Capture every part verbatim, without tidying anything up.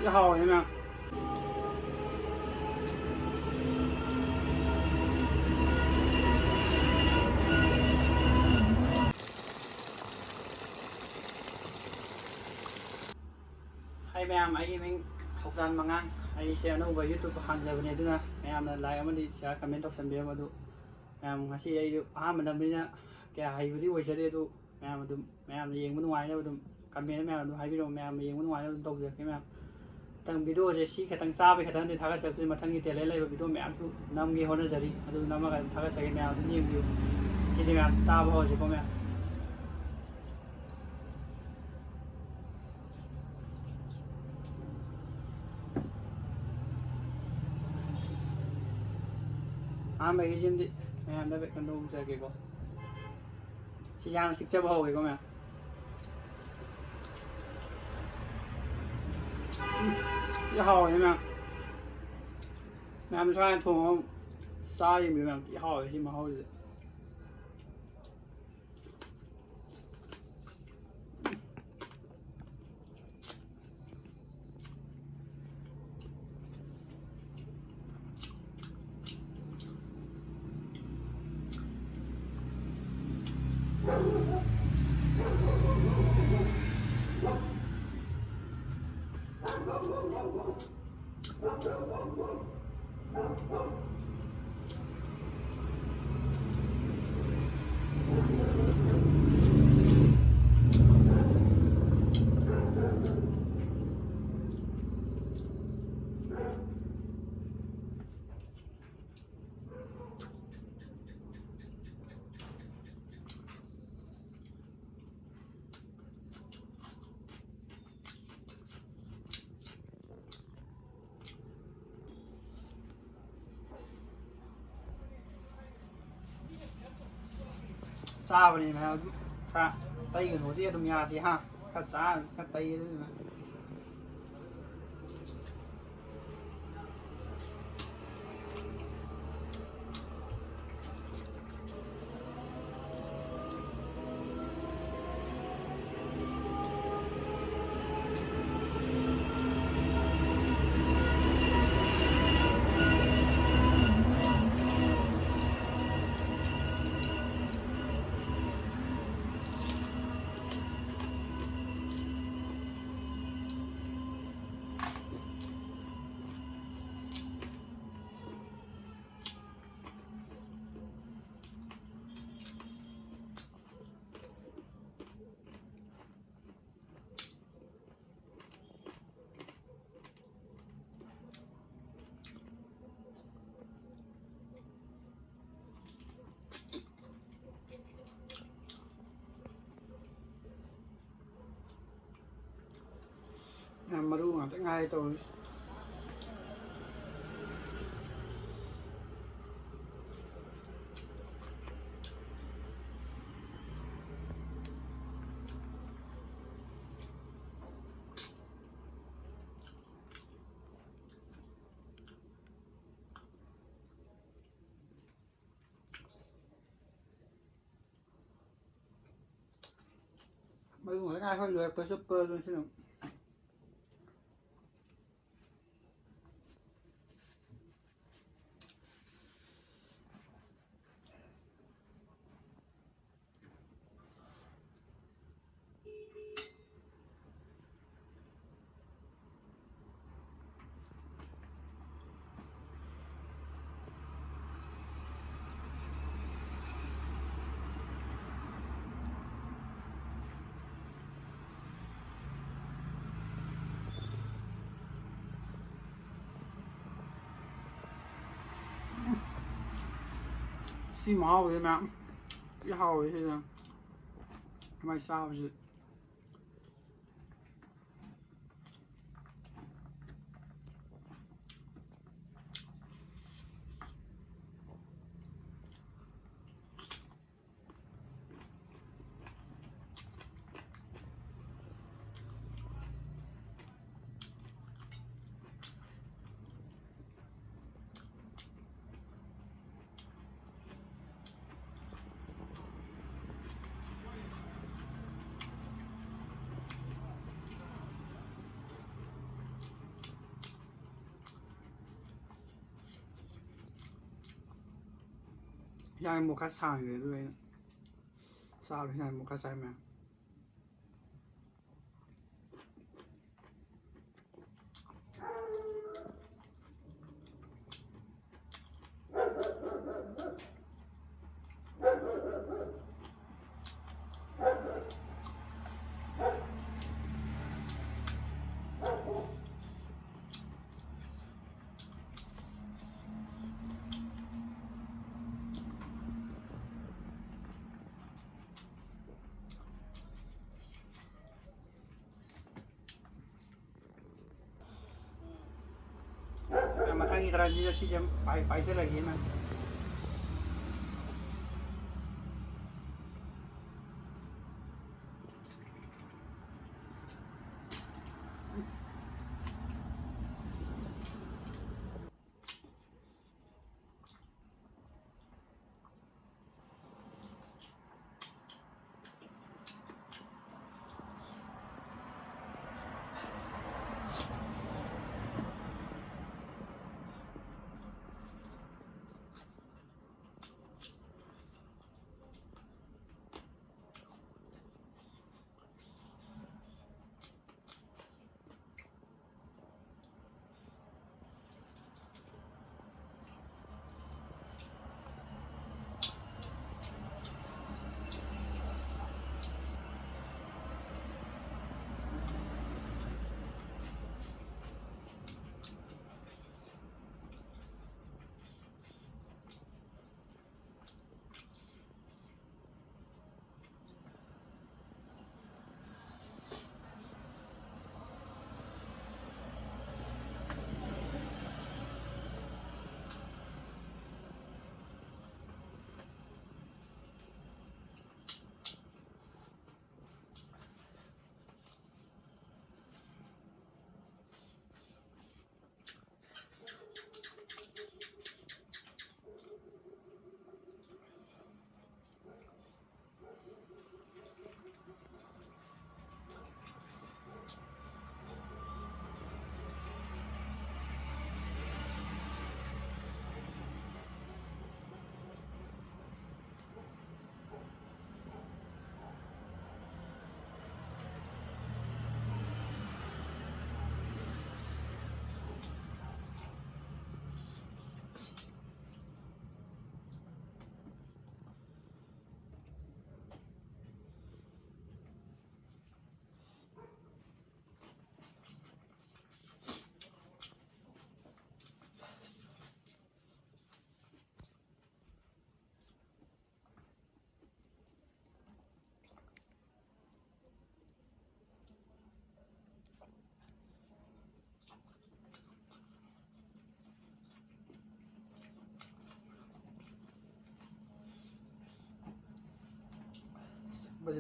ꯌꯥꯝ ꯍꯥꯎꯋꯦ ꯃꯌꯥꯝ꯫ ꯍꯥꯏ ꯃꯌꯥꯝ, ꯑꯩꯒꯤ ꯃꯤꯡ ꯊꯧꯖꯥꯟ ꯃꯉꯥꯡ꯫ ꯑꯩꯁꯦ ꯑꯅꯧꯕ YouTube ꯍꯥꯡꯖꯕꯅꯦ, ꯑꯗꯨꯅ ꯃꯌꯥꯝꯅ like ꯑꯃꯗꯤ share, comment ꯇꯧꯁꯟꯕꯤꯔꯝꯃꯣ꯫ ꯑꯗꯨ ꯃꯌꯥꯝ, ꯉꯁꯤ ꯑꯩꯁꯨ ꯑꯍꯥꯟꯕ ꯅꯝꯕꯅꯤꯅ ꯀꯌꯥ ꯍꯩꯕꯗꯤ ꯑꯣꯏꯖꯗꯦ, ꯑꯗꯨ ꯃꯌꯥꯝ ꯑꯗꯨꯝ, ꯃꯌꯥꯝꯅ ꯌꯦꯡꯕ ꯅꯨꯡꯉꯥꯏꯅꯕ ꯑꯗꯨꯝ comment ꯃꯌꯥꯝ ꯑꯗꯨꯝ ꯍꯥꯏꯕꯤꯔꯛꯑꯣ꯫ ꯃꯌꯥꯝꯅ ꯌꯦꯡꯕ ꯅꯨꯡꯉꯥꯏꯅꯕ ꯑꯗꯨꯝ ꯇꯧꯖꯔꯛꯀꯦ ꯃꯌꯥꯝ꯫ ꯃꯊꯪ videoꯁꯦ ꯁꯤ ꯈꯤꯇꯪ ꯆꯥꯕꯒꯤ ꯈꯛꯇꯪꯗꯤ ꯊꯥꯒꯠꯆꯔꯛꯇꯣꯏꯅꯤ, ꯃꯊꯪꯒꯤ talent ꯂꯩꯕ video ꯃꯌꯥꯝꯁꯨ ꯅꯝꯒꯦ ꯍꯣꯠꯅꯖꯔꯤ, ꯑꯗꯨ ꯅꯝꯃꯒ ꯑꯗꯨꯝ ꯊꯥꯒꯠꯆꯒꯦ꯫ ꯃꯌꯥꯝ ꯑꯗꯨꯝ ꯌꯦꯡꯕꯤꯌꯨ꯫ ꯁꯤꯗꯤ ꯃꯌꯥꯝ ꯆꯥꯕ ꯍꯧꯔꯁꯤꯀꯣ ꯃꯌꯥꯝ꯫ ꯑꯍꯥꯟꯕꯒꯤ ꯁꯤꯃꯗꯤ ꯃꯌꯥꯝꯗ ꯀꯩꯅꯣ ꯇꯧꯖꯔꯒꯦꯀꯣ꯫ ꯁꯤ ꯍꯥꯟꯅ ꯆꯤꯛꯆꯕ ꯍꯧꯒꯦꯀꯣ ꯃꯌꯥꯝ꯫ ꯎꯝ, ꯊꯤ ꯍꯥꯎꯋꯦ ꯃꯌꯥꯝ꯫ ꯃꯌꯥꯝ ꯁꯨꯃꯥꯏꯅ ꯊꯣꯡꯉꯒ ꯆꯥ ꯌꯦꯡꯕꯤꯌꯨ ꯃꯌꯥꯝ, ꯊꯤ ꯍꯥꯎꯋꯦ ꯁꯤ ꯃꯍꯥꯎꯁꯤꯗꯤ꯫ ꯆꯥꯕꯅꯤ ꯃꯌꯥꯝ ꯑꯗꯨꯝ ꯈꯔ ꯇꯩꯒꯅꯣꯗꯤ ꯑꯗꯨꯝ ꯌꯥꯗꯦ ꯍꯥ꯫ ꯈꯔ ꯆꯥ ꯈꯔ ꯇꯩ ꯑꯗꯨꯅ꯫ ꯌꯥꯝ ꯃꯔꯨ ꯉꯥꯛꯇ ꯉꯥꯏꯔꯦ ꯇꯧꯔꯤꯁꯦ꯫ ꯃꯔꯨ ꯉꯥꯛꯇ ꯉꯥꯏ꯫ ꯍꯣꯏ, ꯂꯣꯏꯔꯛꯄ ꯆꯨꯞꯄ ꯑꯗꯨꯝ ꯁꯤꯅ꯫ ꯁꯤ ꯃꯍꯥꯎꯁꯦ ꯃꯌꯥꯝ ꯊꯤ ꯍꯥꯎꯋꯦ ꯁꯤꯁꯦ꯫ ꯃꯥꯏ ꯆꯥꯕꯁꯦ꯫ ꯍꯤꯟꯖꯥꯡ ꯑꯃꯨꯛ ꯈꯔ ꯁꯥꯡꯈ꯭ꯔꯦ, ꯑꯗꯨꯒ ꯑꯩꯅ ꯆꯥꯕ ꯍꯤꯟꯖꯥꯡ ꯑꯃꯨꯛ ꯈꯔ ꯆꯥꯏ ꯃꯌꯥꯝ꯫ ꯃꯊꯪꯒꯤ ꯇꯔꯟꯁꯤꯗ ꯁꯤꯁꯦ ꯑꯃ ꯄꯥꯏ-, ꯄꯥꯏꯖꯔꯒꯦ ꯃꯥ꯫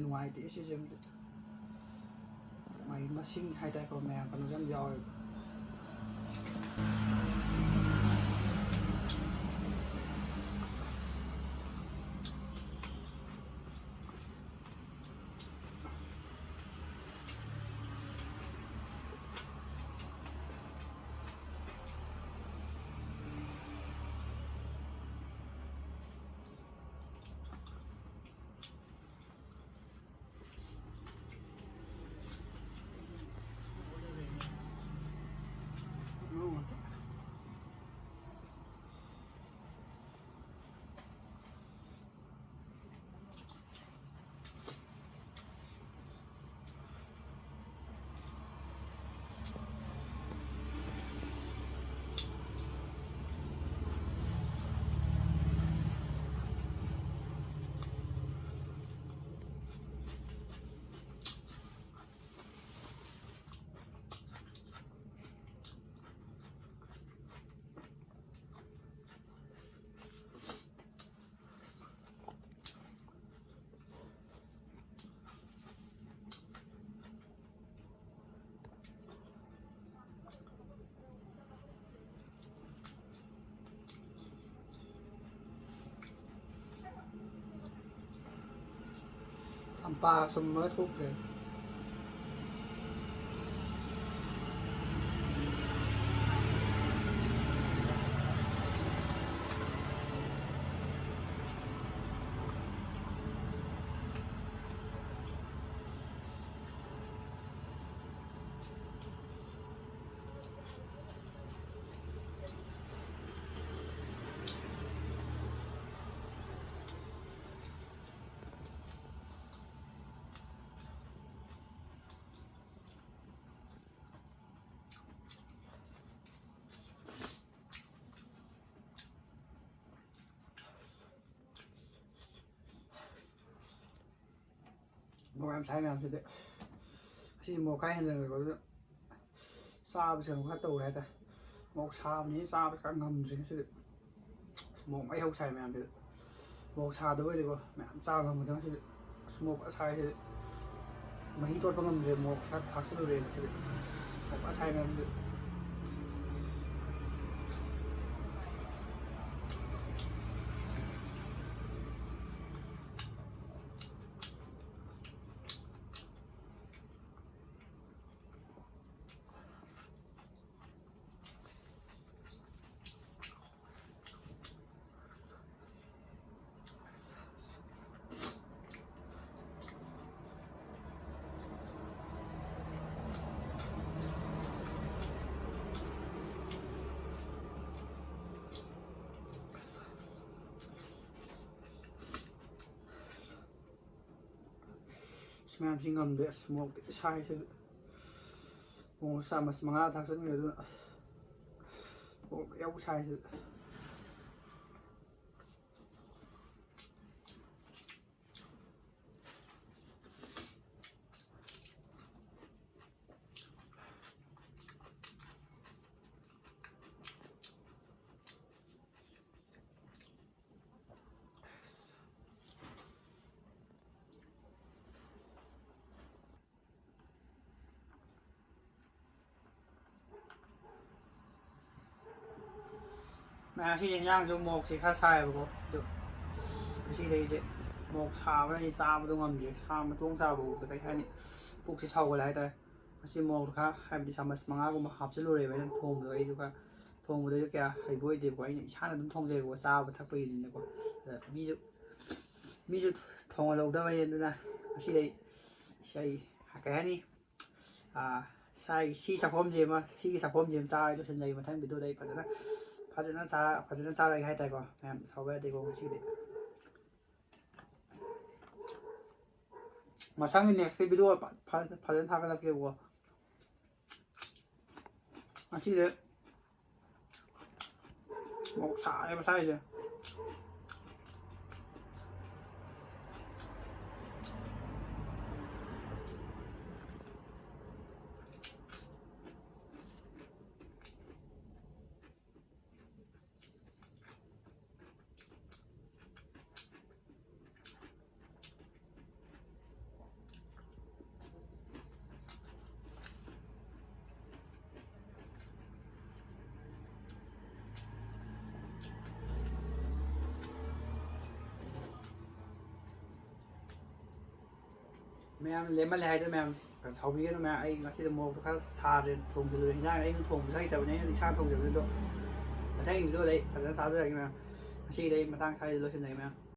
ꯅꯨꯡꯉꯥꯏꯇꯦ ꯁꯤꯁꯦ ꯑꯝꯇ꯫ ꯃꯥꯒꯤ ꯃꯁꯤꯡ ꯍꯥꯏꯇꯥꯔꯦꯀꯣ, ꯃꯌꯥꯝ ꯀꯩꯅꯣꯁꯨ ꯌꯥꯝ ꯌꯥꯎꯋꯦꯕ꯫ ꯁꯝꯄꯥ ꯁꯨꯝꯃꯒ ꯊꯣꯛꯈ꯭ꯔꯦ꯫ ꯃꯣꯔꯣꯛ ꯌꯥꯝ ꯁꯥꯏ ꯃꯌꯥꯝꯁꯤꯗꯤ꯫ ꯉꯁꯤ ꯃꯣꯔꯣꯛ ꯈꯔ ꯍꯦꯟꯖꯟꯈ꯭ꯔꯦꯀꯣ, ꯑꯗꯨꯅ ꯆꯥꯕꯁꯦ ꯀꯩꯅꯣ ꯈꯔ ꯇꯧꯔꯦ ꯍꯥꯏꯇꯥꯔꯦ꯫ ꯃꯣꯔꯣꯛ ꯁꯥꯕꯅꯤꯅ ꯆꯥꯕꯁꯦ ꯈꯔ ꯉꯝꯗ꯭ꯔꯦ ꯉꯁꯤꯗꯤ꯫ ꯃꯣꯔꯣꯛ ꯃꯩ ꯍꯧ ꯁꯥꯏ ꯃꯌꯥꯝꯁꯤꯗꯤ꯫ ꯃꯣꯔꯣꯛ ꯁꯥꯗꯕ ꯑꯣꯏꯔꯗꯤꯀꯣ ꯃꯌꯥꯝ ꯆꯥꯕ ꯉꯝꯒꯗꯕ, ꯉꯁꯤꯗꯤ ꯃꯣꯔꯣꯛ ꯑꯁꯥꯏꯁꯦ ꯃꯍꯤ ꯇꯣꯠꯄ ꯉꯝꯗ꯭ꯔꯦ, ꯃꯣꯔꯣꯛ ꯈꯔ ꯊꯥꯛꯆꯜꯂꯨꯔꯦ ꯉꯁꯤꯗꯤ꯫ ꯃꯣꯔꯣꯛ ꯑꯁꯥꯏ ꯃꯌꯥꯝꯗꯨ꯫ ꯑꯁ, ꯃꯌꯥꯝꯁꯤ ꯉꯝꯗ꯭ꯔꯦ꯫ ꯑꯁ, ꯃꯣꯔꯣꯛꯇꯤ ꯁꯥꯏ ꯁꯤꯗ꯫ ꯃꯣꯔꯣꯛ ꯆꯥꯃꯁ ꯃꯉꯥ ꯊꯥꯛꯆꯟꯈ꯭ꯔꯦ, ꯑꯗꯨꯅ ꯑꯁ, ꯃꯣꯔꯣꯛ ꯌꯥꯝ ꯁꯥꯏ ꯁꯤꯗ꯫ ꯉꯁꯤꯁꯦ ꯏꯟꯖꯥꯡꯁꯨ ꯃꯣꯔꯣꯛꯁꯦ ꯈꯔ ꯁꯥꯏꯌꯦꯕꯀꯣ, ꯑꯗꯨ ꯉꯁꯤꯗꯩꯗꯤ ꯃꯣꯔꯣꯛ ꯁꯥꯕꯅ ꯑꯩ ꯆꯥꯕꯗꯣ ꯉꯝꯗ꯭ꯔꯦ꯫ ꯁꯥ ꯃꯇꯣꯡ ꯆꯥꯕꯐꯥꯎꯗ, ꯀꯩ ꯍꯥꯏꯅꯤ, ꯄꯨꯛꯁꯦ ꯁꯥꯎꯒꯠꯂꯦ ꯍꯥꯏꯇꯥꯔꯦ꯫ ꯉꯁꯤ ꯃꯣꯔꯣꯛ ꯈꯔ, ꯍꯥꯏꯕꯗꯤ ꯆꯥꯃꯁ ꯃꯉꯥꯒꯨꯝꯕ ꯍꯥꯞꯆꯤꯜꯂꯨꯔꯦꯕ ꯑꯩꯅ ꯊꯣꯡꯕꯗꯣ꯫ ꯑꯩꯗꯣ ꯈꯔ ꯊꯣꯡꯕꯗꯣ ꯑꯩꯗꯣ ꯀꯌꯥ ꯍꯩꯕ ꯑꯣꯏꯗꯦꯕꯀꯣ, ꯑꯩꯅ ꯏꯁꯥꯅ ꯑꯗꯨꯝ ꯊꯣꯡꯖꯩꯕꯀꯣ, ꯆꯥꯕ ꯊꯛꯄꯒꯤꯗꯤꯅꯀꯣ꯫ ꯑꯗ ꯃꯤꯁꯨ, ꯃꯤꯁꯨ ꯊꯣꯡꯍꯜꯍꯧꯗꯕꯩ, ꯑꯗꯨꯅ ꯉꯁꯤꯗꯩ ꯑꯩ, ꯀꯩ ꯍꯥꯏꯅꯤ, ꯑꯥ, ꯁꯥꯏ-, ꯁꯤ ꯆꯥꯛꯈꯣꯝꯁꯤꯃ, ꯁꯤꯒꯤ ꯆꯥꯛꯈꯣꯝꯁꯤꯃ ꯆꯥꯔꯒ ꯂꯣꯏꯁꯤꯟꯖꯔꯒꯦ꯫ ꯃꯊꯪ ꯚꯤꯗꯤꯑꯣꯗ ꯑꯩ ꯐꯖꯅ, ꯐꯖꯅ ꯆꯥꯔ-, ꯐꯖꯅ ꯆꯥꯔꯒꯦ ꯍꯥꯏꯇꯥꯔꯦꯀꯣ꯫ ꯃꯌꯥꯝ ꯁꯥꯎꯕ ꯌꯥꯗꯦꯀꯣ ꯉꯁꯤꯒꯤꯗꯤ꯫ ꯃꯊꯪꯒꯤ next ꯚꯤꯗꯤꯑꯣ ꯐ-, ꯐ-, ꯐꯖꯅ ꯊꯥꯒꯠꯂꯛꯀꯦꯕꯀꯣ꯫ ꯉꯁꯤꯗꯤ ꯃꯣꯔꯣꯛ ꯁꯥꯏꯌꯦꯕ ꯁꯥꯏꯁꯦ꯫ ꯃꯌꯥꯝ ꯂꯦꯝꯃꯜꯂꯦ ꯍꯥꯏꯗꯅ ꯃꯌꯥꯝ ꯁꯥꯎꯕꯤꯒꯅꯨ ꯃꯌꯥꯝ꯫ ꯑꯩ ꯉꯁꯤꯗꯤ ꯃꯣꯔꯣꯛꯇꯣ ꯈꯔ ꯁꯥꯗ꯭ꯔꯦ ꯊꯣꯡꯖꯤꯜꯂꯨꯔꯦ꯫ ꯍꯤꯟꯖꯥꯡ ꯑꯩꯅ ꯊꯣꯡꯕꯁꯨ ꯍꯩꯇꯕꯅꯤ, ꯑꯩꯅ ꯏꯁꯥꯅ ꯊꯣꯡꯖꯕꯅꯤ꯫ ꯑꯗꯣ ꯃꯊꯪꯒꯤ ꯚꯤꯗꯤꯑꯣꯗ ꯑꯩ ꯐꯖꯅ ꯆꯥꯖꯔꯒꯦ ꯃꯌꯥꯝ꯫ ꯉꯁꯤꯒꯤꯗꯤ ꯑꯩ ꯃꯇꯥꯡ ꯁ꯭ꯋꯥꯏꯗ ꯂꯣꯏꯁꯤꯟꯖꯔꯒꯦ ꯃꯌꯥꯝ꯫